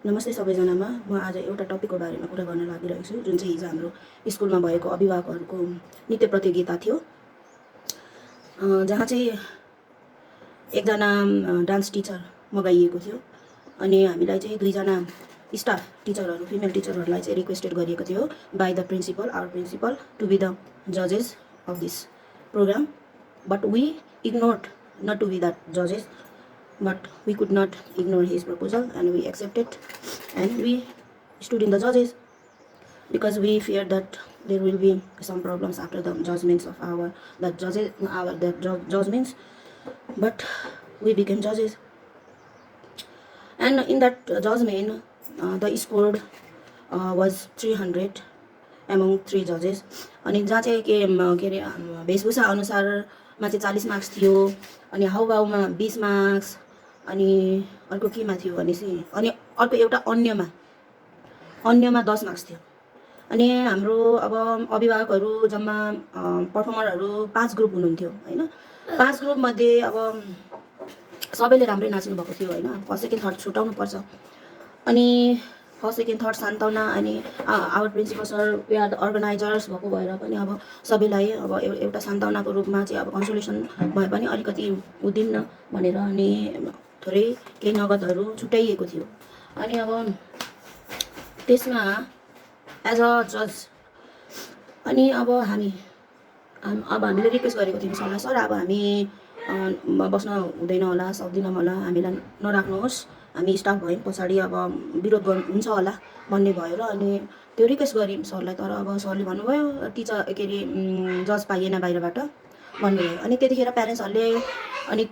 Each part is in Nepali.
नमस्ते सबैजनामा। म आज एउटा टपिकको बारेमा कुरा गर्न लागिरहेको छु, जुन चाहिँ हिजो हाम्रो स्कुलमा भएको अभिभावकहरूको नृत्य प्रतियोगिता थियो, जहाँ चाहिँ एकजना डान्स टिचर मगाइएको थियो। अनि हामीलाई चाहिँ दुईजना स्टाफ टिचरहरू, फिमेल टिचरहरूलाई चाहिँ रिक्वेस्टेड गरिएको थियो by the principal, our principal, to be the जजेस of this programme. But we ignored not to be that judges, but we could not ignore his proposal and we accepted, and we stood in the judges because we feared that there will be some problems after the judgments of the judgments. But we became judges, and in that judgment the score was 300 among 3 judges. अनि जहाँ चाहिँ के अरे वेशभूषा अनुसारमा चाहिँ 40 मार्क्स थियो, अनि हाउभाउमा 20 मार्क्स, अनि अर्को केमा थियो भनेपछि अनि अर्को एउटा अन्यमा 10 मार्क्स थियो। अनि हाम्रो अब अभिभावकहरू जम्मा पर्फर्मरहरू 5 ग्रुप हुनुहुन्थ्यो हैन। 5 ग्रुप मध्ये अब सबैले राम्रै नाच्नु भएको थियो हैन। फर्स्ट सेकेन्ड थर्ड छुटाउनु पर्छ। अनि फर्स्ट सेकेन्ड थर्ड सान्तवना अनि our principal sir, we are the organizers भएको भएर पनि अब सबैलाई अब एउटा सान्तवनाको रूपमा चाहिँ अब कन्सोलेसन भए पनि अलिकति उदिन्न भनेर अनि थोरै केही नगदहरू छुट्याइएको थियो। अनि अब त्यसमा एज अ जज अनि अब हामीले रिक्वेस्ट गरेको थियौँ सरलाई, सर अब हामी बस्न हुँदैन होला, सक्दिनँ होला, हामीलाई नराख्नुहोस्, हामी स्टाफ भयौँ, पछाडि अब विरोध हुन्छ होला भन्ने भयो र अनि त्यो रिक्वेस्ट गऱ्यौँ सरलाई। तर अब सरले भन्नुभयो टिचर के अरे जज पाइएन बाहिरबाट भन्नुभयो। अनि त्यतिखेर प्यारेन्ट्सहरूले अनि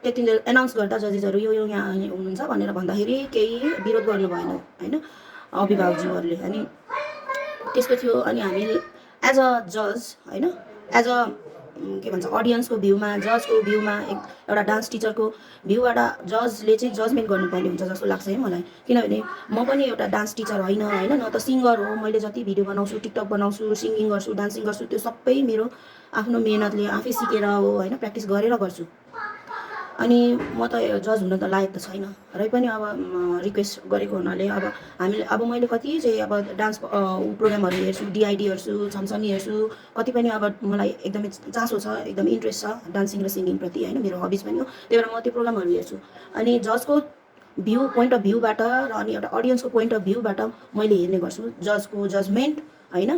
त्यति एनाउन्स गर्दा जजेसहरू यो यहाँ हुनुहुन्छ भनेर भन्दाखेरि केही विरोध गर्नु भएन हैन अभिभावकज्यूहरूले। अनि त्यस्तो थियो। अनि हामी एज अ जज हैन, एज अ के भन्छ अडियन्सको भ्यूमा, जजको भ्यूमा, एउटा डान्स टिचरको भ्यूबाट जजले चाहिँ जजमेन्ट गर्नुपर्ने हुन्छ जस्तो लाग्छ है मलाई। किनभने म पनि एउटा डान्स टिचर होइन न त सिङ्गर हो। मैले जति भिडियो बनाउँछु, टिकटक बनाउँछु, सिङ्गिङ गर्छु, डान्सिङ गर्छु, त्यो सबै मेरो आफ्नो मेहनतले आफै सिकेर हो हैन, प्र्याक्टिस गरेर गर्छु। अनि म त जज हुन त लायक त छैन र पनि अब रिक्वेस्ट गरेको हुनाले अब मैले कति चाहिँ अब डान्स प्रोग्रामहरू हेर्छु, डिआइडी हेर्छु, छमछमी हेर्छु, कति पनि अब मलाई एकदमै चासो छ, एकदमै इन्ट्रेस्ट छ डान्सिङ र सिङ्गिङ प्रति हैन, मेरो हबिज पनि हो। त्यही भएर म त्यो प्रोग्रामहरू हेर्छु। अनि जजको पोइन्ट अफ भ्यूबाट र अनि एउटा अडियन्सको पोइन्ट अफ भ्यूबाट मैले हेर्ने गर्छु। जजको जजमेन्ट हैन,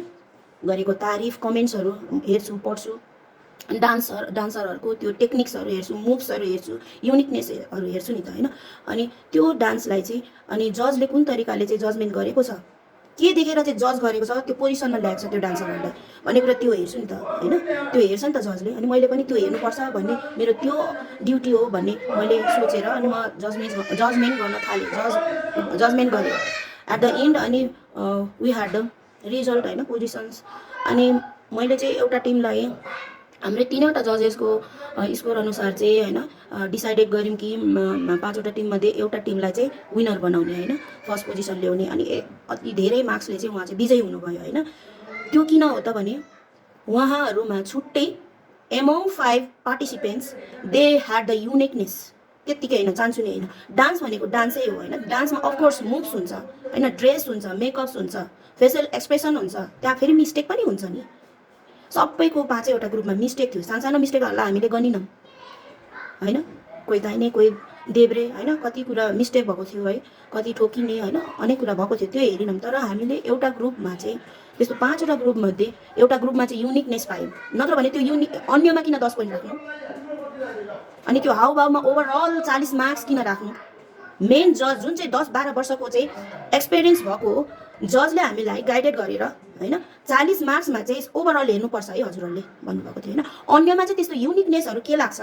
गरेको तारिफ, कमेन्ट्सहरू हेर्छु, पढ्छु। डान्सरहरूको त्यो टेक्निक्सहरू हेर्छु, मुभ्सहरू हेर्छु, युनिकनेसहरू हेर्छु नि त हैन। अनि त्यो डान्सलाई चाहिँ अनि जजले कुन तरिकाले चाहिँ जजमेन्ट गरेको छ, के देखेर चाहिँ जज गरेको छ, त्यो पोजिसनमा ल्याएको छ त्यो डान्सरहरूलाई भन्ने कुरा त्यो हेर्छु नि त हैन। त्यो हेर्छ नि त जजले। अनि मैले पनि त्यो हेर्नुपर्छ भन्ने मेरो त्यो ड्युटी हो भन्ने मैले सोचेर अनि म जजमेन्ट गर्न थालेँ, जजमेन्ट गरेँ एट द एन्ड। अनि वी ह्याड द रिजल्ट हैन, पोजिसन्स। अनि मैले चाहिँ एउटा टिमलाई हाम्रै 3वटा जजेसको स्कोर अनुसार चाहिँ हैन डिसाइडेड गऱ्यौँ कि 5वटा टिममध्ये एउटा टिमलाई चाहिँ विनर बनाउने हैन, फर्स्ट पोजिसन ल्याउने। अनि अति धेरै मार्क्सले चाहिँ उहाँ चाहिँ विजयी हुनुभयो हैन। त्यो किन हो त भने उहाँहरूमा छुट्टै among 5 participants they had the uniqueness. त्यत्तिकै होइन, चान्सु नै होइन। डान्स भनेको डान्सै हो हैन। डान्समा अफकोर्स मुभ्स हुन्छ हैन, ड्रेस हुन्छ, मेकअप्स हुन्छ, फेसियल एक्सप्रेसन हुन्छ, त्यहाँ फेरि मिस्टेक पनि हुन्छ नि। सबैको 5वटा ग्रुपमा मिस्टेक थियो। सानो मिस्टेकहरूलाई हामीले गनिनौँ हैन, कोही दाहिने कोही देब्रे हैन, कति कुरा मिस्टेक भएको थियो है, कति ठोकिने हैन, अनेक कुरा भएको थियो, त्यो हेरिनौँ। तर हामीले एउटा ग्रुपमा चाहिँ त्यस्तो 5वटा ग्रुपमध्ये एउटा ग्रुपमा चाहिँ युनिकनेस पायौँ। नत्र भने त्यो अन्यमा किन 10 पोइन्ट राख्नु, अनि त्यो हाउभाउमा ओभरअल 40 मार्क्स किन राख्नु। मेन जज जुन चाहिँ 10-12 वर्षको चाहिँ एक्सपिरियन्स भएको जजले हामीलाई गाइडेड गरेर हैन 40 मार्क्समा चाहिँ ओभरअल हेर्नुपर्छ है हजुरहरूले भन्नुभएको थियो हैन। अन्यमा चाहिँ त्यस्तो युनिकनेसहरू के लाग्छ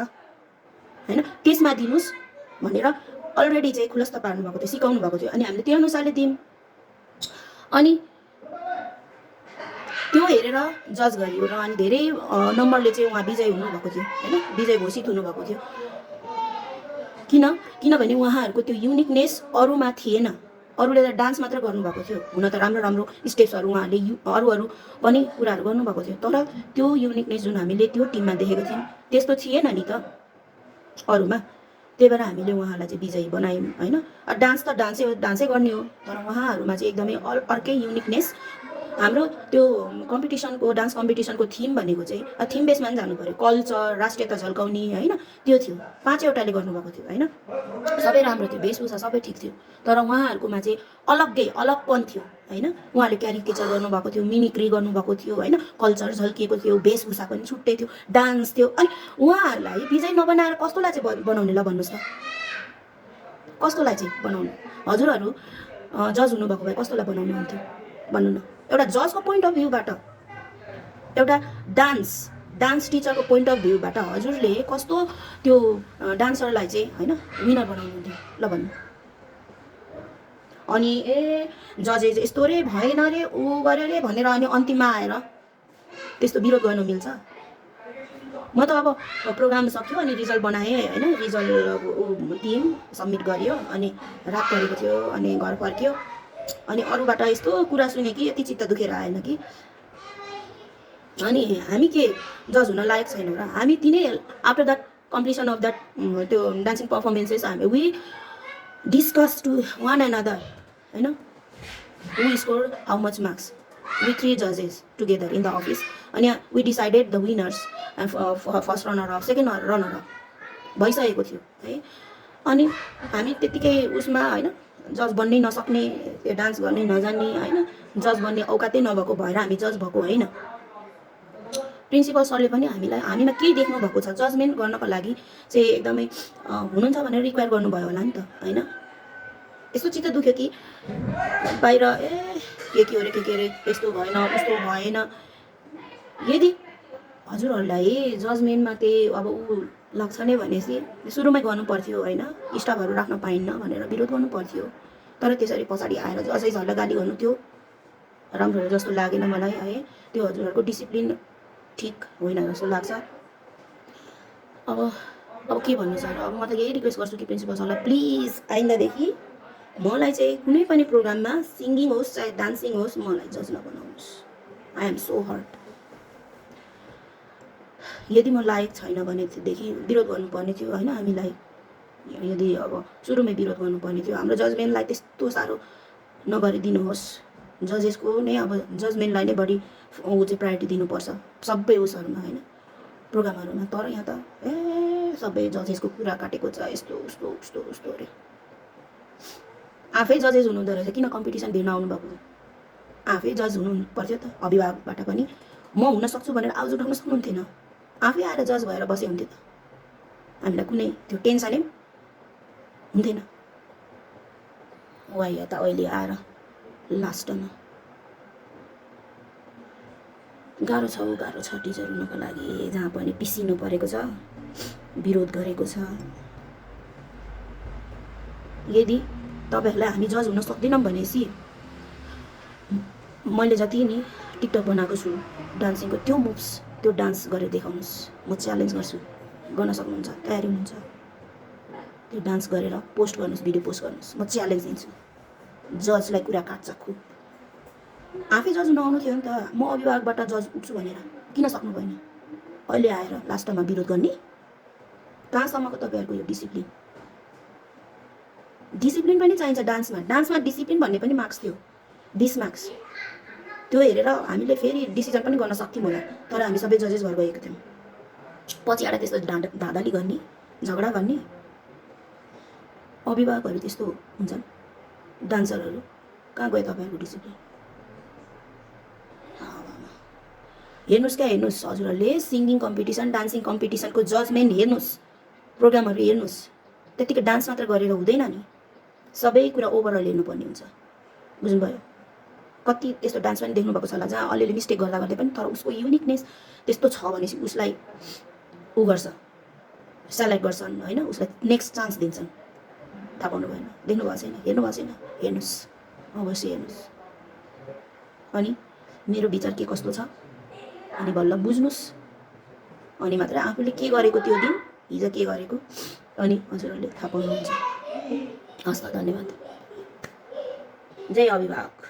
हैन, त्यसमा दिनुस् भनेर अलरेडी चाहिँ खुलस्त पार्नु भएको थियो, सिकाउनु भएको थियो। अनि हामीले त्यो अनुसारले दियौँ। अनि त्यो हेरेर जज गरियो र अनि धेरै नम्बरले चाहिँ उहाँ विजयी हुनुभएको थियो हैन, विजयी घोषित हुनुभएको थियो। किनभने उहाँहरूको त्यो युनिकनेस अरूमा थिएन। अरूले त डान्स मात्र गर्नुभएको थियो, हुन त राम्रो राम्रो स्टेप्सहरू उहाँहरूले अरू पनि कुराहरू गर्नुभएको थियो। तर त्यो युनिकनेस जुन हामीले त्यो टिममा देखेको थियौँ त्यस्तो थिएन नि त अरूमा। त्यही भएर हामीले उहाँहरूलाई चाहिँ विजयी बनायौँ होइन। डान्स त डान्सै गर्ने हो, तर उहाँहरूमा चाहिँ एकदमै अर्कै युनिकनेस। हाम्रो त्यो कम्पिटिसनको डान्स कम्पिटिसनको थिम भनेको चाहिँ थिम बेसमा पनि जानु पऱ्यो, कल्चर राष्ट्रियता झल्काउने होइन, त्यो थियो। 5वटाले गर्नुभएको थियो होइन, सबै राम्रो थियो, वेशभूषा सबै ठिक थियो, तर उहाँहरूकोमा चाहिँ अलगपन थियो होइन। उहाँहरूले क्यारिकेचर गर्नुभएको थियो, मिमिक्री गर्नुभएको थियो होइन, कल्चर झल्किएको थियो, वेशभूषा पनि छुट्टै थियो, डान्स थियो। अनि उहाँहरूलाई विजय नबनाएर कस्तोलाई चाहिँ बनाउने ल भन्नुहोस् त, कस्तोलाई चाहिँ बनाउनु? हजुरहरू जज हुनुभएको भए कस्तोलाई बनाउनु हुन्थ्यो भन्नु न? एउटा जजको पोइन्ट अफ भ्यूबाट, एउटा डान्स टिचरको पोइन्ट अफ भ्यूबाट हजुरले कस्तो त्यो डान्सरलाई चाहिँ होइन विनर बनाउनुहुन्थ्यो ल भन्नु? अनि जजेज यस्तो रे भएन रे ऊ गऱ्यो रे भनेर अनि अन्तिममा आएर त्यस्तो विरोध गर्नु मिल्छ? म त अब प्रोग्राम सक्यो अनि रिजल्ट बनाएँ होइन, रिजल्ट टिम सब्मिट गरियो अनि रात परेको थियो अनि घर फर्क्यो। अनि अरूबाट यस्तो कुरा सुने कि यति चित्त दुखेर आएन कि अनि हामी के जज हुन लायक छैनौँ र? हामी तिनै after that completion of that त्यो डान्सिङ पर्फर्मेन्सेस हामी we discuss to one another होइन, we score how much marks, we 3 जजेस टुगेदर इन द अफिस, अनि we decided the winners, first runner up, second runner up भइसकेको थियो है। अनि हामी त्यतिकै उसमा होइन जज बन्नै नसक्ने, त्यो डान्स गर्नै नजान्ने होइन, जज बन्ने औकातै नभएको भएर हामी जज भएको होइन। प्रिन्सिपल सरले पनि हामीमा के देख्नु भएको छ जजमेन्ट गर्नको लागि चाहिँ एकदमै हुनुहुन्छ भनेर रिक्वायर गर्नुभयो होला नि त होइन। यस्तो चित्त दुख्यो कि बाहिर के अरे यस्तो भएन उस्तो भएन। यदि हजुरहरूलाई जजमेन्टमा त्यही अब ऊ लाग्छ नै भनेपछि सुरुमै गर्नु पर्थ्यो होइन, स्टाफहरू राख्न पाइन्न भनेर विरोध गर्नु पर्थ्यो। तर त्यसरी पछाडि आएर जजेसहरूलाई गाली गर्नु त्यो राम्रो जस्तो लागेन मलाई है। त्यो हजुरहरूको डिसिप्लिन ठिक होइन जस्तो लाग्छ। अब के भन्नु सर, अब म त यही रिक्वेस्ट गर्छु कि प्रिन्सिपल सरलाई प्लिज आइन्दादेखि मलाई चाहिँ कुनै पनि प्रोग्राममा सिङ्गिङ होस् चाहे डान्सिङ होस् मलाई जज नबनाउनुहोस्। I am so hurt. यदि म लायक छैन भनेदेखि विरोध गर्नुपर्ने थियो होइन हामीलाई, यदि अब सुरुमै विरोध गर्नुपर्ने थियो। हाम्रो जजमेन्टलाई त्यस्तो साह्रो नगरिदिनुहोस्, जजेसको नै अब जजमेन्टलाई नै बढी ऊ चाहिँ प्रायोरिटी दिनुपर्छ सबै उसहरूमा होइन, प्रोग्रामहरूमा। तर यहाँ त सबै जजेसको कुरा काटेको छ, यस्तो उस्तो उस्तो उस्तो अरे। आफै जजेस हुनुहुँदो रहेछ, किन कम्पिटिसन हेर्न आउनुभएको? आफै जज हुनु पर्थ्यो त, अभिभावकबाट पनि म हुन सक्छु भनेर आवाज उठाउन सक्नुहुन्थेन, आफै आएर जज भएर बसे हुन्थ्यो त, हामीलाई कुनै त्यो टेन्सनै हुन्थेन। वा या त अहिले आएर लास्टमा गाह्रो छ टिचर हुनको लागि, जहाँ पनि पिसिनु परेको छ, विरोध गरेको छ। यदि तपाईँहरूलाई हामी जज हुन सक्दैनौँ भनेपछि मैले जति नि टिकटक बनाएको छु डान्सिङको त्यो मुभ्स त्यो डान्स गरेर देखाउनुहोस्, म च्यालेन्ज गर्छु। गर्न सक्नुहुन्छ? तयारी हुनुहुन्छ? त्यो डान्स गरेर पोस्ट गर्नुहोस्, भिडियो पोस्ट गर्नुहोस्, म च्यालेन्ज दिन्छु। जजलाई कुरा काट्छ खुब। आफै जज हुन आउनु थियो नि त, म अभिभावकबाट जज उठ्छु भनेर किन सक्नु भएन? अहिले आएर लास्टमा विरोध गर्ने? कहाँसम्मको तपाईँहरूको यो डिसिप्लिन? डिसिप्लिन पनि चाहिन्छ डान्समा डिसिप्लिन भन्ने पनि मार्क्स थियो, 20 मार्क्स। त्यो हेरेर हामीले फेरि डिसिजन पनि गर्न सक्थ्यौँ होला, तर हामी सबै जजेस भएर गएको थियौँ। पछि आएर त्यस्तो धाँधली गर्ने, झगडा गर्ने अभिभावकहरू त्यस्तो हुन्छन्। डान्सरहरू कहाँ गयो तपाईँहरूको डिसिप्लिन? हेर्नुहोस् क्या हेर्नुहोस्, हजुरहरूले सिङ्गिङ कम्पिटिसन डान्सिङ कम्पिटिसनको जजमेन्ट हेर्नुहोस्, प्रोग्रामहरू हेर्नुहोस्। त्यतिकै डान्स मात्र गरेर हुँदैन नि, सबै कुरा ओभरअल हेर्नुपर्ने हुन्छ, बुझ्नुभयो? कति त्यस्तो डान्स पनि देख्नुभएको छ होला जहाँ अलिअलि मिस्टेक गर्दा गर्दै पनि तर उसको युनिकनेस त्यस्तो छ भनेपछि उसलाई ऊ गर्छ, सेलेक्ट गर्छन् होइन, उसलाई नेक्स्ट चान्स दिन्छन्। थाहा पाउनु भएन? देख्नुभएको छैन? हेर्नुभएको छैन? हेर्नुहोस्, अवश्य हेर्नुहोस्। अनि मेरो विचार के कस्तो छ अनि बल्ल बुझ्नुहोस्, अनि मात्र आफूले के गरेको त्यो दिन हिजो के गरेको अनि हजुरहरूले थाहा पाउनुहुन्छ। हस् त, धन्यवाद। जय अभिभावक।